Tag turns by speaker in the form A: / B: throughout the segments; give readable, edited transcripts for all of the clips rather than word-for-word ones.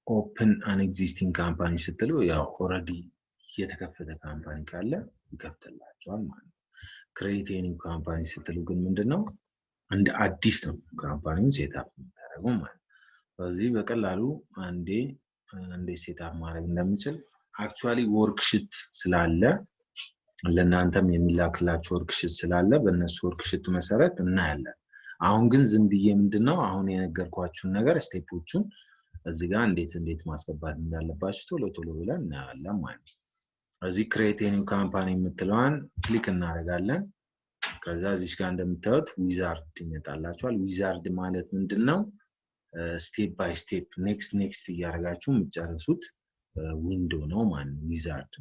A: Open an existing company ስትሉ ያው already የተከፈተ company ካለ ይከፍትላችኋል ማለት ነው። Create new company ስትሉ ግን ምንድን ነው፣ እንደ አዲስ ነው company ውን setup የምታደርጉ ማለት ነው። በዚህ በቀላሉ አንዴ እንዴት setup ማድረግ እንደምችል actually worksheet ስላለ፣ ለእናንተም የሚላክላችሁ worksheet ስላለ በእነሱ worksheet መሰረት እናያለን። አሁን ግን ዝም ብዬ ምንድነው አሁን የነገርኳችሁን ነገር step ኦቹን እዚህ ጋር እንዴት እንዴት ማስገባት እንዳለባችሁ ቶሎ ቶሎ ብለን እናያለን ማለት ነው። እዚህ create new company የምትለዋን click እናደርጋለን። ከዛ እዚች ጋር እንደምታዩት wizard ይመጣላችኋል። Wizard ማለት ምንድን ነው? Step by step next next እያደረጋችሁ የምትጨርሱት window ነው ማለት ነው wizard።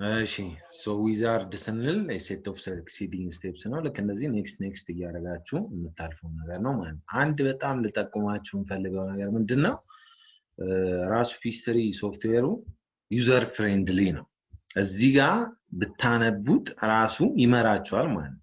A: እሺ፣ so wizard ስንል set of succeeding steps ነው። ልክ እንደዚህ next next እያደረጋችሁ የምታልፈው ነገር ነው ማለት ነው። አንድ በጣም ልጠቁማችሁ የምፈልገው ነገር ምንድን ነው? ራሱ Peachtree software ሩ user friendly ነው። እዚህ ጋር ብታነቡት ራሱ ይመራችኋል ማለት ነው።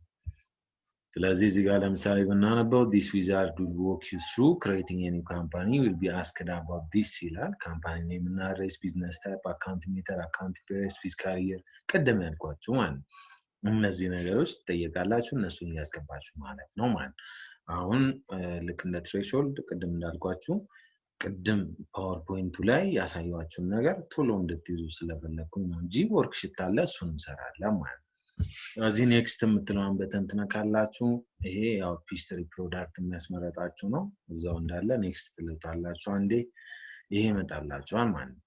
A: ስለዚህ እዚህ ጋር ለምሳሌ ብናነበው "This wizard will walk you through creating a new company. Will be asked about this" ይላል። Company name እና address፣ business type፣ account method፣ account period፣ fiscal year፣ ቅድም ያልኳችሁ ማለት ነው። እነዚህ ነገሮች ትጠየቃላችሁ፣ እነሱን እያስገባችሁ ማለት ነው ማለት ነው። አሁን ልክ እንደ Threshold ቅድም እንዳልኳችሁ ቅድም PowerPoint ኡ ላይ ያሳየኋችሁን ነገር ቶሎ እንድትይዙ ስለፈለግኩኝ ነው እንጂ worksheet አለ፣ እሱን እንሰራለን ማለት ነው። እዚህ next የምትለዋን button ትነካላችሁ። ይሄ ያው Peachtree product የሚያስመረጣችሁ ነው። እዛው እንዳለ next ትሉታላችሁ። አንዴ ይሄ ይመጣላችኋል ማለት ነው።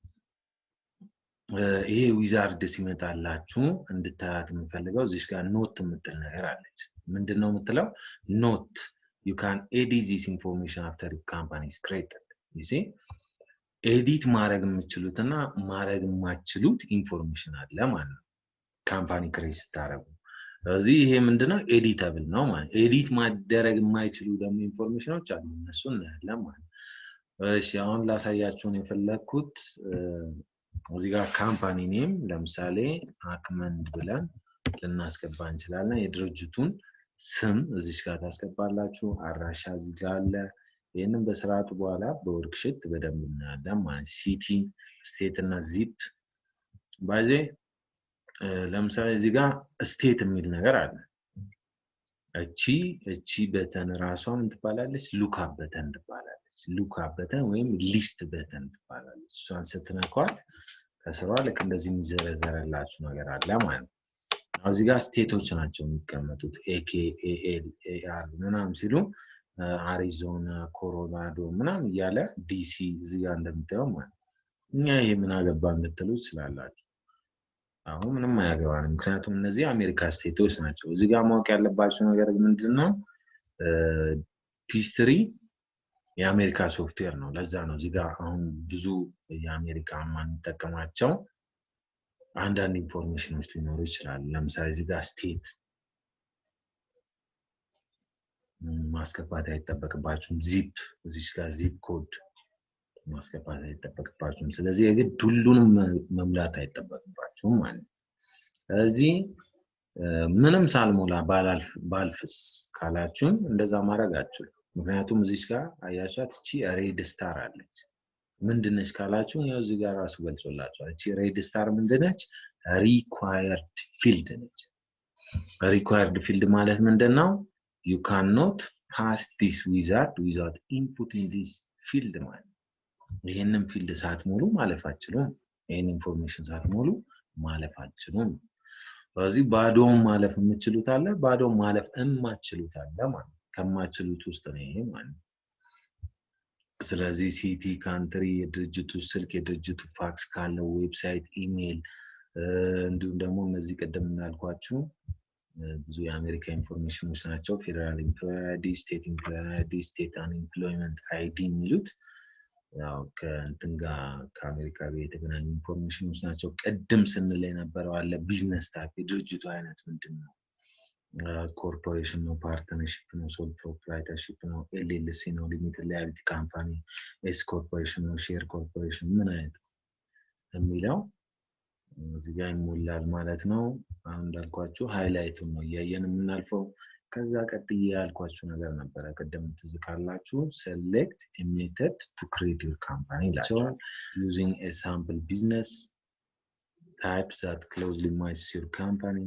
A: ይሄ wizard ሲመጣላችሁ እንድታያት የምፈልገው እዚህ ጋር note የምትል ነገር አለች። ምንድን ነው የምትለው? "Note: you can edit this information after company is created." You see፣ edit ማድረግ የምትችሉት እና ማድረግ የማትችሉት information አለ ማለት ነው company create ስታደርጉ። ስለዚህ ይሄ ምንድነው? Editable ነው ማለት። Edit ማደረግ የማይችሉ ደግሞ information ኖች አሉ። እነሱ እናያለን ማለት ነው። እሺ፣ አሁን ላሳያችሁን የፈለግኩት እዚህ ጋር company name ለምሳሌ አክመንድ ብለን ልናስገባ እንችላለን። የድርጅቱን ስም እዚች ጋር ታስገባላችሁ። አድራሻ እዚህ ጋር አለ። ይህንን በስርዓቱ በኋላ በ worksheet በደንብ እናያለን ማለት። City፣ state እና zip። By the way፣ ለምሳሌ እዚህ ጋር state የሚል ነገር አለ። እቺ button ራሷ ምን ትባላለች? Lookup button ትባላለች። Lookup button ወይም list button ትባላለች። እሷን ስትነኳት ከስሯ ልክ እንደዚህ የሚዘረዘረላችሁ ነገር አለ ማለት ነው። አሁን እዚህ ጋር state ኦች ናቸው የሚቀመጡት፣ AK፣ AL፣ AR ምናምን ሲሉ አሪዞና፣ ኮሎራዶ ምናምን እያለ፣ DC እዚህ ጋር እንደምታየው ማለት ነው። እኛ ይሄ ምን አገባ ልትሉ ትችላላችሁ። አሁን ምንም አያገባንም፣ ምክንያቱም እነዚህ የአሜሪካ state ኦች ናቸው። እዚህ ጋር ማወቅ ያለባችሁ ነገር ምንድን ነው? Peachtree የአሜሪካ ሶፍትዌር ነው። ለዛ ነው እዚህ ጋር አሁን ብዙ የአሜሪካ የማንጠቀማቸው አንዳንድ information ኖች ሊኖሩ ይችላሉ። ለምሳሌ እዚህ ጋር state ማስገባት አይጠበቅባችሁም። ዚፕ፣ እዚች ጋር zip code ማስገባት አይጠበቅባችሁም። ስለዚህ የግድ ሁሉንም መሙላት አይጠበቅባችሁም ማለት ነው። ስለዚህ ምንም ሳልሞላ ባልፍስ ካላችሁን እንደዛ ማድረግ አትችሉም። ምክንያቱም እዚች ጋር አያችኋት፣ እቺ red star አለች። ምንድነች ካላችሁ ያው እዚህ ጋር ራሱ ገልጾላችኋል። እቺ red star ምንድነች? Required field ነች። Required field ማለት ምንድን ነው? ዩ ካን ኖት ፓስ ዲስ ዊዛርድ ዊዛውት ኢንፑቲንግ ዲስ ፊልድ ማለት ነው። ይህንን field ሳትሞሉ ማለፍ አትችሉም። ይህን information ሳትሞሉ ማለፍ አትችሉም። ስለዚህ ባዶውን ማለፍ የምትችሉት አለ፣ ባዶውን ማለፍ የማትችሉት አለ ማለት ነው። ከማትችሉት ውስጥ ነው ይሄ ማለት ነው። ስለዚህ city፣ country፣ የድርጅቱ ስልክ፣ የድርጅቱ fax ካለው፣ website፣ email፣ እንዲሁም ደግሞ እነዚህ ቅድም እንዳልኳችሁ ብዙ የአሜሪካ information ኖች ናቸው። Federal employee ID፣ state employee ID፣ state unemployment ID የሚሉት ያው ከእንትን ጋር ከአሜሪካ ጋር የተገናኙ information ኖች ናቸው። ቅድም ስንል የነበረው አለ፣ business type፣ የድርጅቱ አይነት ምንድን ነው? ኮርፖሬሽን ነው፣ partnership ነው፣ sole proprietorship ነው፣ LLC ነው፣ limited liability company፣ S corporation ነው፣ share corporation ምን አይነት የሚለው እዚህ ጋር ይሞላል ማለት ነው። አሁን እንዳልኳችሁ highlight ኡን ነው እያየን የምናልፈው። ከዛ ቀጥዬ ያልኳችሁ ነገር ነበረ ቅድም ትዝ ካላችሁ፣ select method to create your company ይላቸዋል። Using a sample business type that closely matches your company,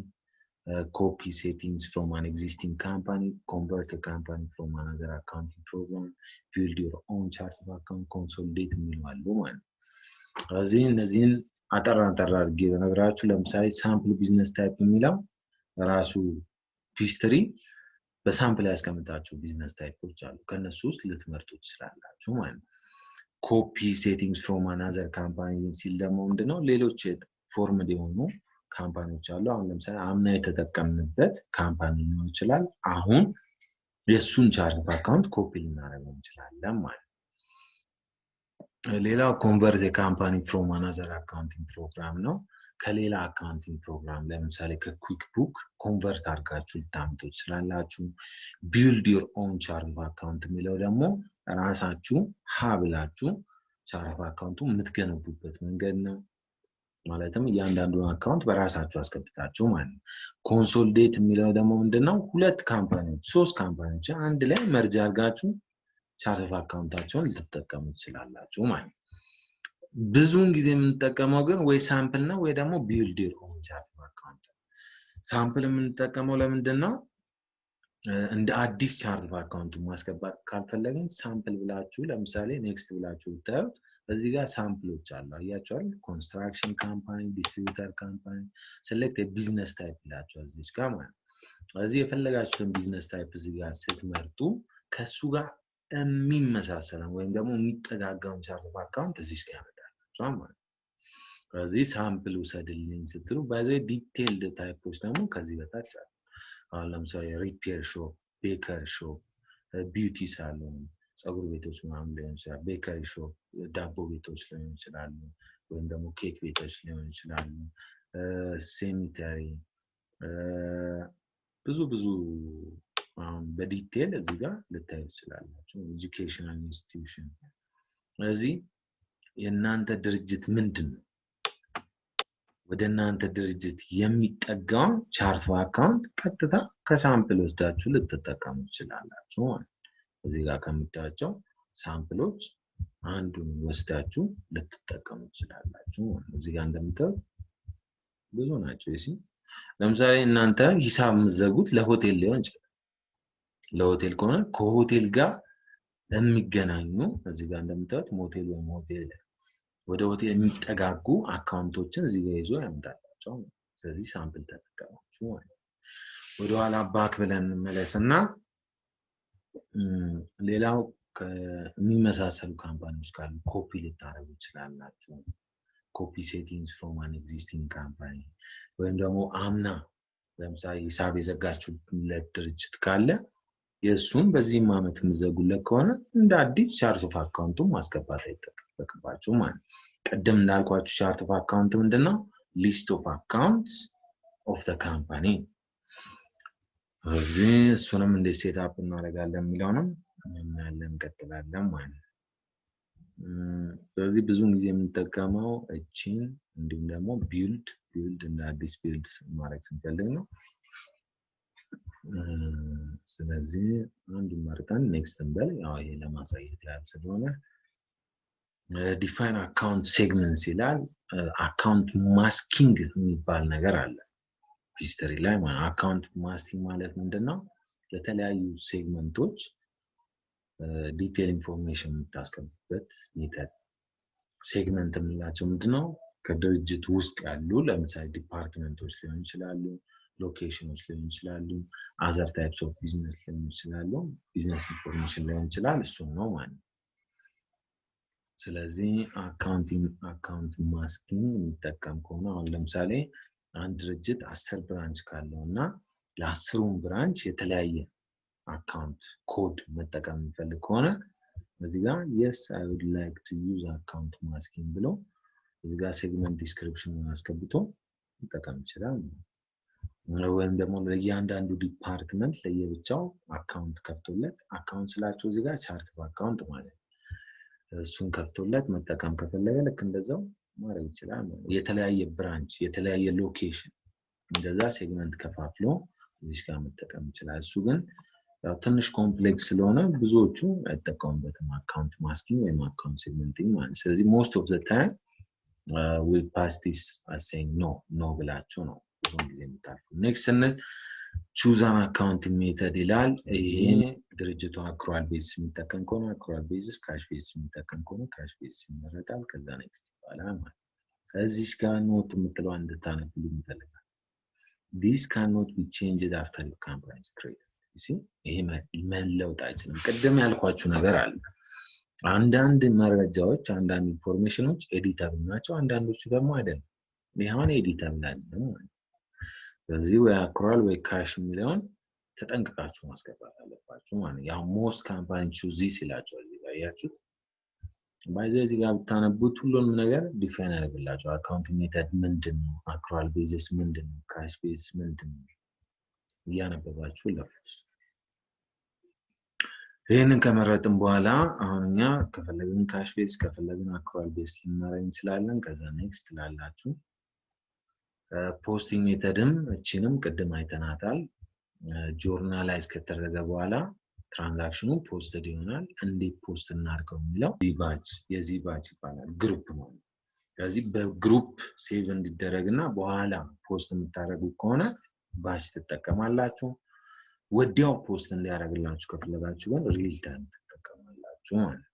A: copy settings from an existing company, convert a company from another accounting program, build your own chart of account, consolidate የሚሉ አሉ ማለት ነው። ስለዚህ እነዚህን አጠር አጠር አድርጌ በነገራችሁ፣ ለምሳሌ sample business type የሚለው ራሱ Peachtree በ sample ያስቀምጣቸው business type ኦች አሉ። ከእነሱ ውስጥ ልትመርጡ ትችላላችሁ ማለት ነው። Copy settings from another company ሲል ደግሞ ምንድነው? ሌሎች formed የሆኑ company ዎች አሉ። አሁን ለምሳሌ አምና የተጠቀምንበት company ሊሆን ይችላል። አሁን የእሱን chart of account copy ልናደርገው እንችላለን ማለት ነው። ሌላው convert a company from another accounting program ነው። ከሌላ accounting program ለምሳሌ ከ QuickBook convert አድርጋችሁ ልታምጡ ትችላላችሁ። Build your own chart of account የሚለው ደግሞ ራሳችሁ ሀ ብላችሁ chart of account ኡ የምትገነቡበት መንገድ ነው። ማለትም እያንዳንዱን account በራሳችሁ አስገብታችሁ ማለት ነው። Consolidate የሚለው ደግሞ ምንድነው? ሁለት company ዎች፣ ሶስት company ዎች አንድ ላይ merge አድርጋችሁ chart of account ኣቸውን ልትጠቀሙ ትችላላችሁ ማለት ነው። ብዙውን ጊዜ የምንጠቀመው ግን ወይ sample ነው ወይ ደግሞ build your own chart of account። Sample የምንጠቀመው ለምንድን ነው? እንደ አዲስ chart of account ኡ ማስገባት ካልፈለግን sample ብላችሁ ለምሳሌ next ብላችሁ ብታዩት እዚህ ጋር sample ኦች አሉ። አያቸዋል። Construction company፣ distributor company፣ select a business type ይላቸዋል እዚህ ጋር ማለት ነው። ስለዚህ የፈለጋችሁትን business type እዚህ ጋር ስትመርጡ ከእሱ ጋር የሚመሳሰለን ወይም ደግሞ የሚጠጋጋውን chart of account እዚህ ጋር ያመጣላችኋል ማለት ነው። ስለዚህ sample ውሰድልኝ ስትሉ by the detailed type ኦች ደግሞ ከዚህ በታች አሉ። አሁን ለምሳሌ repair shop፣ baker shop፣ beauty salon፣ ፀጉር ቤቶች ምናምን ሊሆን ይችላል። Bakery shop፣ ዳቦ ቤቶች ሊሆን ይችላሉ፣ ወይም ደግሞ ኬክ ቤቶች ሊሆን ይችላሉ። Cemetery፣ ብዙ ብዙ አሁን በ detail እዚህ ጋር ልታዩ ትችላላችሁ። Educational institution። ስለዚህ የእናንተ ድርጅት ምንድን ነው? ወደ እናንተ ድርጅት የሚጠጋውን chart of account ቀጥታ ከ sample ወስዳችሁ ልትጠቀሙ ትችላላችሁ ማለት ነው። እዚህ ጋር ከምታያቸው sample ኦች አንዱን ወስዳችሁ ልትጠቀሙ ትችላላችሁ ማለት ነው። እዚህ ጋር እንደምታዩት ብዙ ናቸው። ይሲ ለምሳሌ እናንተ ሂሳብ የምትዘጉት ለሆቴል ሊሆን ይችላል። ለሆቴል ከሆነ ከሆቴል ጋር የሚገናኙ እዚህ ጋር እንደምታዩት ሞቴል ወይም ሆቴል፣ ወደ ሆቴል የሚጠጋጉ account ኦችን እዚህ ጋር ይዞ ያመጣላቸው። ስለዚህ sample ተጠቀማችሁ ማለት ነው። ወደኋላ back ብለን እንመለስና ሌላው የሚመሳሰሉ company ዎች ካሉ ኮፒ ልታደርጉ ትችላላችሁ። Copy settings from an existing company ወይም ደግሞ አምና ለምሳሌ ሂሳብ የዘጋችሁለት ድርጅት ካለ የእሱን በዚህም ዓመት የምዘጉለት ከሆነ እንደ አዲስ chart of account ኡን ማስገባት አይጠበቅባችሁ ማለት ነው። ቅድም እንዳልኳችሁ chart of account ምንድን ነው? List of accounts of the company። ስለዚህ እሱንም እንዴት set up እናደርጋለን የሚለውንም እናያለን፣ እንቀጥላለን ማለት ነው። ስለዚህ ብዙውን ጊዜ የምንጠቀመው እቺን እንዲሁም ደግሞ build እንደ አዲስ build ማድረግ ስንፈልግ ነው። ስለዚህ አንዱን መርጠን next እንበል። ያው ይሄ ለማሳየት ያህል ስለሆነ። Define account segments ይላል። Account masking የሚባል ነገር አለ Peachtree ላይ ማለት። Account masking ማለት ምንድን ነው? ለተለያዩ segment ኦች detail information የምታስገቡበት method። Segment የምንላቸው ምንድነው? ከድርጅት ውስጥ ያሉ ለምሳሌ department ኦች ሊሆን ይችላሉ፣ location ኦች ሊሆን ይችላሉ፣ other types of business ሊሆን ይችላሉ፣ business information ሊሆን ይችላል። እሱን ነው ማለት ነው። ስለዚህ accounting account masking የሚጠቀም ከሆነ አሁን ለምሳሌ አንድ ድርጅት 10 branch ካለው እና ለ10ሩም branch የተለያየ account code መጠቀም የሚፈልግ ከሆነ እዚህ ጋር "Yes, I would like to use account masking" ብሎ እዚህ ጋር segment description አስገብቶ መጠቀም ይችላል። ወይም ደግሞ ለእያንዳንዱ department ለየብቻው account ከፍቶለት፣ account ስላቸው እዚህ ጋር chart of account ማለት ነው። እሱን ከፍቶለት መጠቀም ከፈለገ ልክ እንደዛው ማድረግ ይችላል። የተለያየ branch፣ የተለያየ location እንደዛ segment ከፋፍሎ እዚህ ጋር መጠቀም ይችላል። እሱ ግን ያው ትንሽ complex ስለሆነ ብዙዎቹ አይጠቀሙበትም፣ account masking ወይም account segmenting ማለት። ስለዚህ most of the time we pass this saying no። No ብላችሁ ነው ብዙውን ጊዜ የምታልፉ። Next ስንል choose an accounting method ይላል። ይሄ ድርጅቱ accrual basis የሚጠቀም ከሆነ accrual basis፣ cash basis የሚጠቀም ከሆነ cash basis ይመረጣል። ከዛ next ይባላል ማለት። ከዚህ ጋር note የምትለው እንድታነብልኝ ይፈልጋል። ዲስ ካኖት ቢ ቼንጅድ አፍተር ዩር ካምፓኒ ኢዝ ክሬትድ። ይሄ መለውጥ አይችልም። ቅድም ያልኳችሁ ነገር አለ። አንዳንድ መረጃዎች፣ አንዳንድ information ኖች editable ናቸው፣ አንዳንዶቹ ደግሞ አይደለም። ይህ አሁን editable አይደለም ማለት ነው። ስለዚህ ወይ accrual ወይ cash የሚለውን ተጠንቅቃችሁ ማስገባት አለባችሁ ማለት ነው። ያው most company choose this ይላቸዋል። እዚህ ጋር አያችሁት። By the way እዚህ ጋር ብታነቡት ሁሉንም ነገር define ያደርግላቸዋል። Accounting method ምንድን ነው? Accrual basis ምንድን ነው? Cash basis ምንድን ነው? እያነበባችሁ ለፉት። ይህንን ከመረጥን በኋላ አሁን እኛ ከፈለግን cash base ከፈለግን accrual base ልናደርግ እንችላለን። ከዛ next ትላላችሁ። Posting method ም እችንም ቅድም አይተናታል። Journalize ከተደረገ በኋላ transaction ኑ posted ይሆናል። እንዴት post እናድርገው የሚለው batch የዚህ batch ይባላል። Group ነው። ስለዚህ በ group save እንዲደረግ እና በኋላ post የምታደርጉ ከሆነ batch ትጠቀማላችሁ። ወዲያው post እንዲያደርግላችሁ ከፈለጋችሁ ግን real time ትጠቀማላችሁ ማለት ነው።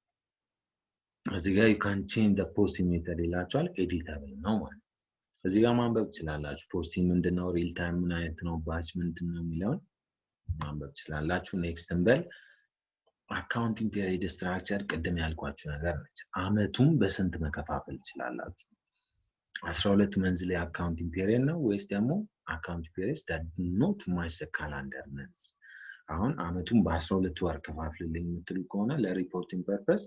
A: እዚህ ጋር you can change posting method ይላችኋል። Editable ነው ማለት ነው። እዚህ ጋር ማንበብ ትችላላችሁ። Posting ምንድነው፣ real time ምን አይነት ነው፣ batch ምንድን ነው የሚለውን ማንበብ ትችላላችሁ። Next እንበል። Accounting period structure ቅድም ያልኳችሁ ነገር ነች። አመቱን በስንት መከፋፈል ትችላላችሁ? 12 monthly accounting period ነው ወይስ ደግሞ accounting period that not match calendar months? አሁን አመቱን በ12 ወር ከፋፍልልኝ የምትሉ ከሆነ ለ reporting purpose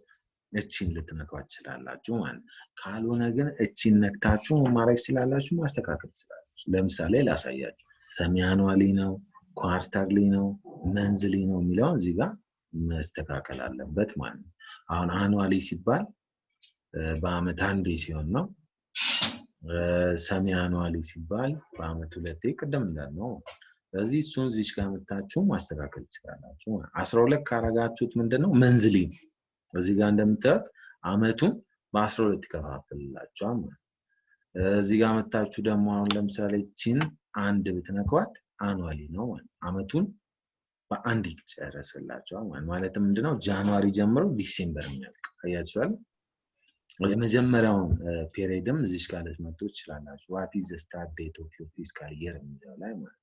A: እቺን ልትነኳት ትችላላችሁ ማለት ነው። ካልሆነ ግን እቺን ነክታችሁ ማድረግ ትችላላችሁ፣ ማስተካከል ትችላላችሁ። ለምሳሌ ላሳያችሁ። Semi annually ነው፣ quarterly ነው፣ monthly ነው የሚለውን እዚህ ጋር መስተካከል አለበት ማለት ነው። አሁን annually ሲባል በአመት አንዴ ሲሆን ነው። Semi annually ሲባል በአመት ሁለቴ ቅድም እንዳልነው። ስለዚህ እሱን እዚች ጋር መታችሁ ማስተካከል ትችላላችሁ። 12 ካረጋችሁት ምንድነው? Monthly። እዚህ ጋር እንደምታዩት አመቱን በ12 ይከፋፍልላችኋል ማለት። እዚህ ጋር መታችሁ ደግሞ አሁን ለምሳሌ ቺን አንድ ብትነኳት annually ነው ማለት፣ አመቱን በአንድ ይጨረስላቸዋል ማለት። ማለትም ምንድነው? January ጀምሮ December የሚያልቅ አያችኋል። የመጀመሪያውን period ም እዚች ጋር ልትመጡ ትችላላችሁ። What is start date of your fiscal year የሚለው ላይ ማለት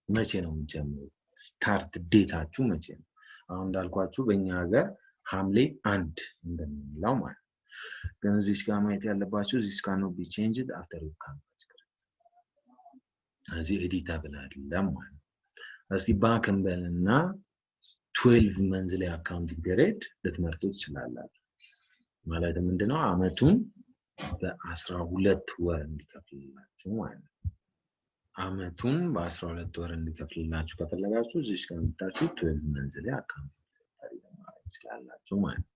A: መቼ ነው የምትጀምሩት? Start date ኣችሁ መቼ ነው? አሁን እንዳልኳችሁ በእኛ ሀገር ሐምሌ 1 እንደምንለው ማለት ነው። ግን እዚች ጋር ማየት ያለባችሁ ዚስ ካን ኖት ቢ ቼንጅድ አፍተር ዩ ካም፣ እዚህ editable አይደለም ማለት ነው። እስቲ back እንበልና 12 monthly accounting period ልትመርጡ ትችላላችሁ። ማለት ምንድነው? አመቱን በ12 ወር እንዲከፍልላችሁ ማለት ነው። አመቱን በ12 ወር እንዲከፍልላችሁ ከፈለጋችሁ እዚህ ጋር መጣችሁ 12 monthly accounting period ማድረግ ትችላላችሁ ማለት ነው።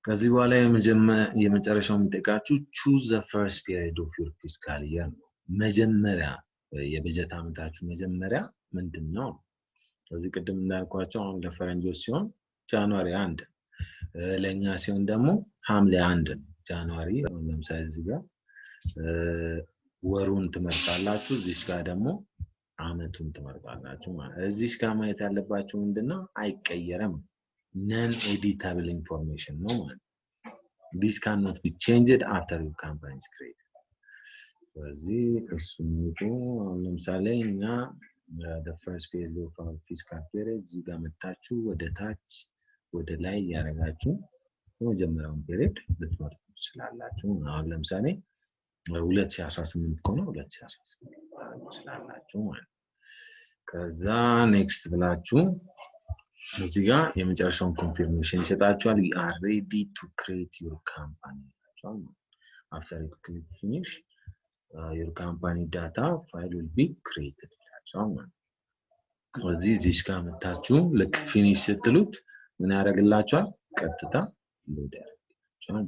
A: ከዚህ በኋላ የመጨረሻው የሚጠይቃችሁ choose the first period of your fiscal year ነው። መጀመሪያ የበጀት ዓመታችሁ መጀመሪያ ምንድን ነው? ከዚህ ቅድም እንዳልኳቸው አሁን ለፈረንጆች ሲሆን January 1፣ ለእኛ ሲሆን ደግሞ ሐምሌ 1 ነው። January ለምሳሌ እዚህ ጋር ወሩን ትመርጣላችሁ፣ እዚህ ጋር ደግሞ አመቱን ትመርጣላችሁ ማለት። እዚህ ጋር ማየት ያለባችሁ ምንድነው? አይቀየርም። Non editable information ነው ማለት። ዲስ ካን ኖት ቢ ቼንጅድ አፍተር ዩር ካምፓኒ ኢዝ ክሬትድ። ስለዚህ እሱን አሁን ለምሳሌ እኛ first period of our fiscal period እዚህ ጋር መታችሁ ወደ ታች ወደ ላይ እያደረጋችሁ የመጀመሪያውን period ልትመርጡ ትችላላችሁ። አሁን ለምሳሌ 2018 ከሆነ 2018 ልታደርጉ ትችላላችሁ ማለት ነው። ከዛ next ብላችሁ እዚህ ጋር የመጨረሻውን confirmation ይሰጣችኋል። You are ready to create your company ይላችኋል። After you click finish, your company data file will be created ይላችኋል ማለት ነው። እዚህ ጋር መታችሁ ልክ finish ስትሉት ምን ያደርግላችኋል? ቀጥታ load ያደርግላችኋል።